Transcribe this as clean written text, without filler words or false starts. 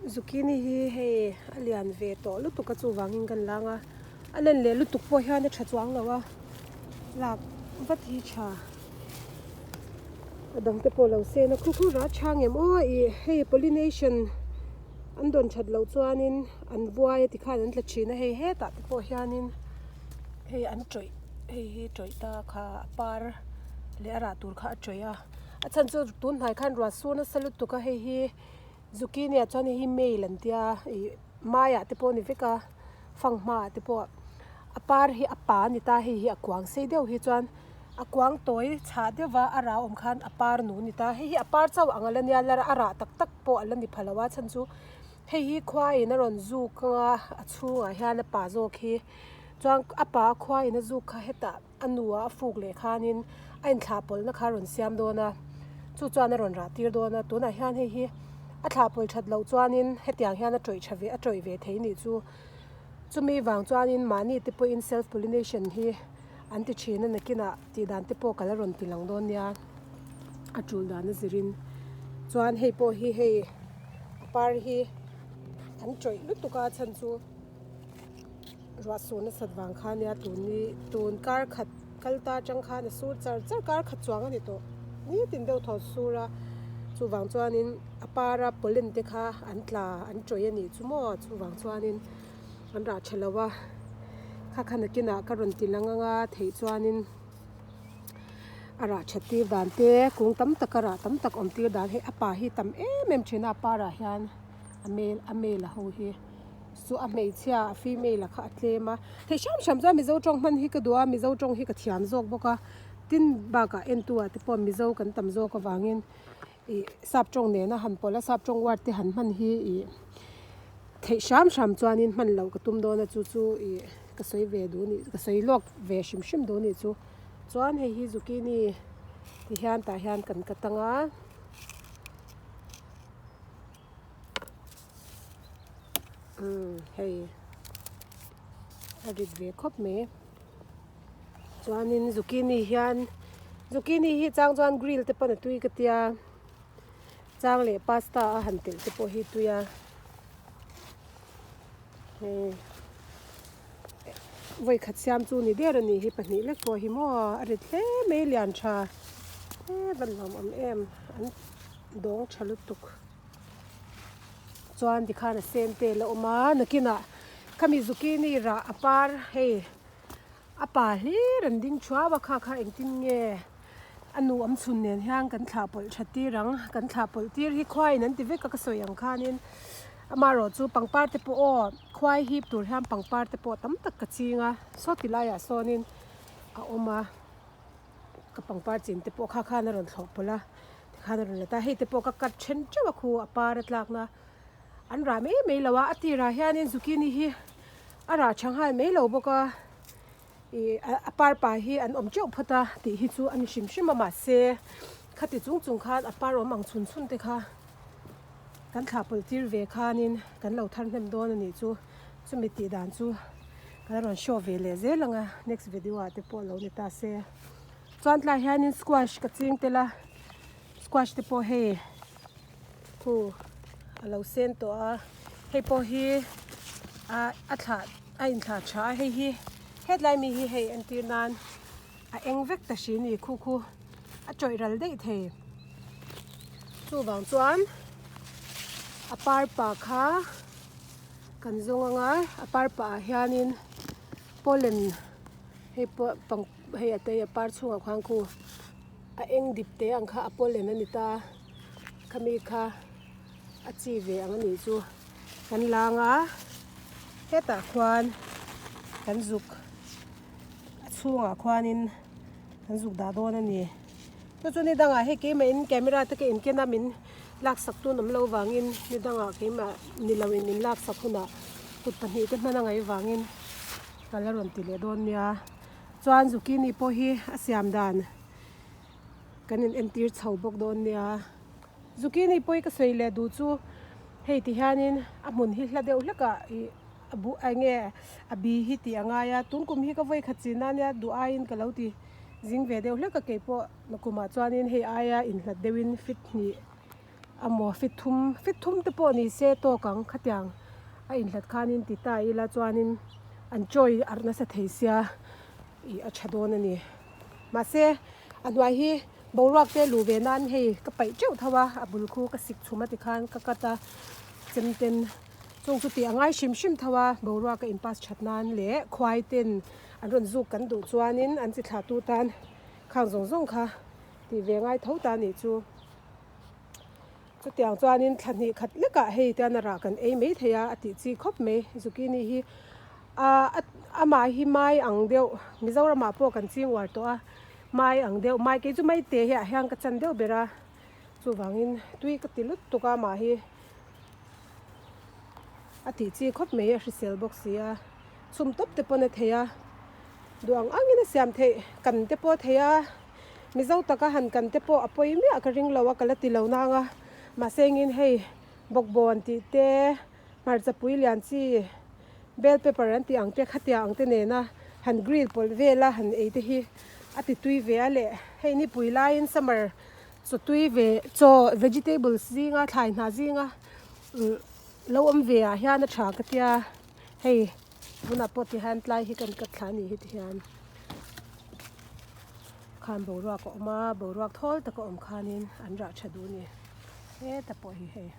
Zucchini hi hei a lian ve tawh lutuk a chuvangin kan lang a a len leh lutuk pawh hian a tha chuang lo a lak vat hi tha a dang te pawh lo sen a khu khu rah chhang em aw ih hei pollination an dawn that loh chuanin an vuai a tikhan an tla thin a hei hetah te pawh hianin hei an tawih hei hi tawih ta kha a par leh a rah tur kha a tawih a a chhan chu tun hnai khan ruah sur nasa lutuk a hei hi zucchini ah chuan hei hi male an tia ih maiah te pawh a ni vek a fanghma ah te pawh a par hi a pa a ni ta hei hi a kuang sei deuh hi chuan a kuang tawi chhah deuh va a rah awm khan a par nu a ni ta hei hi a par chauh ang a la nia la a rah tak tak pawh a la ni pha lo a chhan chu hei hi khuaiin a rawn zuk anga a chhungah hian a pa zawk hi chuan a pa khuaiin a zuk kha hetah a nu ah a fuk leh khanin a inthlah pawlhna kha a rawn siam dawn a chu chuan a rawn rah tir dawn a tunah hian hei hi a thlah pawlh that loh chuanin hetiang hian a tawih tha ve a tawih ve thei nih chu chumi vang chuanin mahni te pawhin self pollination hi an ti thin a nakinah tih dan te pawh ka la rawn ti lang dawn nia a tul dan a zirin chuan hei pawh hi hei a par hi an tawih lutuk a chhan chu ruah sur nasat vang kha nia tun ni tun kar khat kal ta atang khan a sur char char kar khat chuang a ni tawh nitin deuh thaw sur a chuvang chuanin a para pollen te kha an tla an tawih a nih chu maw chuvang chuanin an rah tha lo a kha kha nakinah ka rawn ti lang anga theih chuanin a rah that tir dan te kung tam tak a rah tam tak awm tir dan hei a pa hi tam em em thin a a parah hian a male a male a ho hi chu a hmeichhia a female a kha a tlem a thei hram hram chuan mizo tawng hman hi ka duh a mizo tawng hi ka thiam zawk bawk a tin bakah entu ah te pawh mizo kan tam zawk avangin ih sap tawng nena han pawlh a sap tawng word te han hman hi ih theih hram hram chuanin hman loh ka tum dawn a chu chu ih ka sawi ve duh a nih ka sawi lawk ve hrim hrim duh a nih chu chuan hei hi zucchini ti hian tah hian kan cut ang a. Umm hei a rit ve khawp mai chuanin zucchini hian zucchini hi chang chuan grill te pawn a tui ka tia chang leh pasta a han telh te pawh hi tui a hei vawikhat siam chu ni der a nih hi pahnih lek pawh hi maw a rit hle mai lian tha e van lawmawm em an dawng tha lutuk. Chuan tikhan a sen te la awm a nakinah khami zucchini rah a par hei a pa hlir an ding thuau a kha kha engtin nge a nu awm chhun nen hian kan thlah pawlh tha tir ang kan thlah pawlh tir hi khuaiin an ti vek a ka sawi ang khanin amaherawh chu pangpar te pawh aw khuai hip tur hian pangpar te pawh tam tak ka ching a saw ti laiah sawnin a awm a. Ka pangpar chin te pawh kha khan a rawn thlawh pawlh a tikhan a rawn let a hei te pawh ka cut then teuh a khu a par a tlakna an rah mai mai lo a a tirah hianin zucchini hi a rah tha nghal mai lo bawk a ih a par pa hi an awm teuh phawt a tih hi chu a ni hrim hrim a mahse khati chung chung khan a par awm ang chhun chhun te kha kan thlah pawlh tir ve khanin kan lo thar hnem dawn a nih chu chumi tih dan chu. Ka rawn show ve leh zel ang a next video ah te pawh lo ni ta se chuan tlai hianin squash ka ching tel a squash te pawh hei khu a lo sen tawh a hei pawh hi ah a thlah a inthlah tha a hei hi hetlai mi hi hei entir nan a eng vek ta hri ni khu khu a tawih ral daih thei chuvang chuan a par pa kha. Kan zawng anga a par pah ah hianin pollen hei pawh pang hei a tei a par chhungah khan khu a eng dip te ang kha a pollen a ni ta khami kha a chi ve ang a nih chu kan lang a hetah khuan kan zuk a chhungah khuanin kan zuk dah dawn a ni. Chu chu ni dangah hei keimahin camera te ka inken a min laksak tun awm lo vangin ni dangah keimah ni loin min laksak hunah kut pahnih te hman a ngaih vangin ka la rawn ti leh dawn nia. Chuan zucchini pawh hi a siam dan kan in entir chho bawk dawn nia. Zucchini pawh hi ka sawi leh duh chu hei ti hianin a hmun hi hla deuh hlekah ih a bu eng nge a bi hi tih a ngai a tun kum hi ka vawi khat chin a nia duh aiin ka lo ti. Zing ve deuh hlek a keipawh na kumah chuanin hei aia inhlat deuhin fit hnih Amaw fit thum fit thum te pawh ni se tawk ang khatiang a inhlat khanin ti ta ila chuanin an chawi arh nasa thei sia ih a tha dawn a ni. Mahse a hnuai hi boruak te luh ve nan hei ka paih teuh tho a, a bul khu ka sik chhum a tikhan ka cut a chem ten chung chu tih a ngai hrim hrim tho a, boruak a in pass that nan leh khuai ten an rawn zuk kan duh chuanin an chi thlah tu tan khang zawng zawng kha tih ve ngai tho ta nih chu. Chutiang chuanin thla hnih khat lekah hei te a rah kan ei mai thei a, a tih chi khawp mai. Zucchini hi a amah hi mai ang deuh Mizoramah pawh kan ching uar tawh a, mai ang deuh mai kei chu mai te hi ah hian ka chan deuh ber a, chuvangin tui ka ti lut tuk a amah hi a tih chi khawp mai a hrisel bawk si a, chhum tawp te pawn a thei a, duh ang angin a siam theih kan te pawh a thei a. Mizo taka han kan te pawh a pawi miah ka ring lo a, ka la ti lo nang a. Mahse engin hei bawkbawn tih te, hmarcha pui lian chi, bell pepper an tih ang te, khatia ang te nena han grill pawlh vela han ei te hi a ti tui ve a leh. Hei nipui laiin summer chaw tui ve chaw vegetables zinga thlai hna zinga lo awm ve ah hian a tha ka tia hei tunah pawh ti hian tlai hi kan cut thla a nih hi ti hian. Khan boruak a awm a, boruak thawl tak a awm khanin an rah tha duh a ni. Heta pawh hi hei.